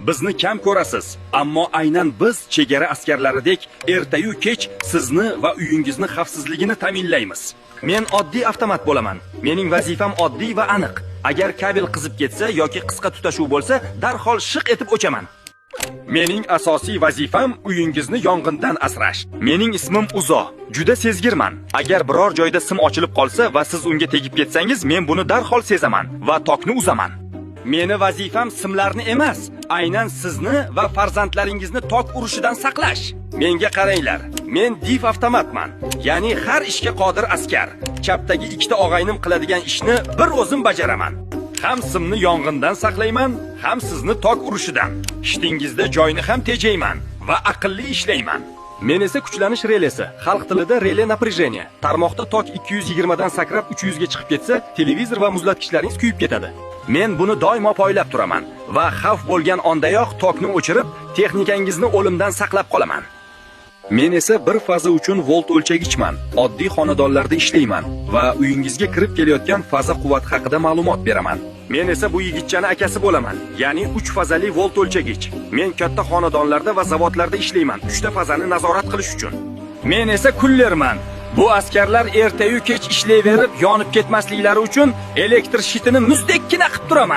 Bizni kam ko'rasiz, ammo aynan biz chegara askarlaridek ertayu kech sizni va uyingizni xavfsizligini ta'minlaymiz. Men oddiy avtomat bo'laman. Mening vazifam oddiy va aniq. Agar kabel qizib ketsa yoki qisqa tutashuv bo'lsa, darhol shiq etib o'chaman. Mening asosiy vazifam uyingizni yong'indan asrash. Mening ismim Uzo. Juda sezgirman. Agar biror joyda sim ochilib qolsa va siz unga tegib ketsangiz, men buni darhol sezaman va tokni uzaman. Meni vazifam simlarni emas, aynan sizni va farzandlaringizni tok urishidan saqlash. Menga qaranglar. Men dif avtomatman. Ya'ni har ishga qodir askar. Chapdagi ikkita og'aynim qiladigan ishni bir o'zim bajaraman. Ham simni yong'indan saqlayman, ham sizni tok urishidan. Shitingizda joyni ham tejayman va aqlli ishlayman. Men esa kuchlanish relesi, xalq tilida реле напряжения. Tarmoqda tok 220 dan sakrab 300 ga chiqib ketsa, televizor va muzlatgichlaringiz kuyib ketadi. Men buni doimo poylab turaman va xavf bo'lgan ondayoq tokni o'chirib, texnikangizni o'limdan saqlab qolaman. Men esa bir faza uchun volt o'lchagichman. Oddiy xonadonlarda ishlayman va uyingizga kirib kelayotgan faza quvvati haqida ma'lumot beraman. Men esa bu yigitchani akasi bo'laman, ya'ni 3 fazali volt o'lchagich. Men katta xonadonlarda va zavodlarda ishlayman, 3 ta fazani nazorat qilish uchun. Men esa kullerman. Bu askarlar ertayu kech ishlayverib yonib ketmasliklari uchun elektr shitini muzdekkina qilib turaman.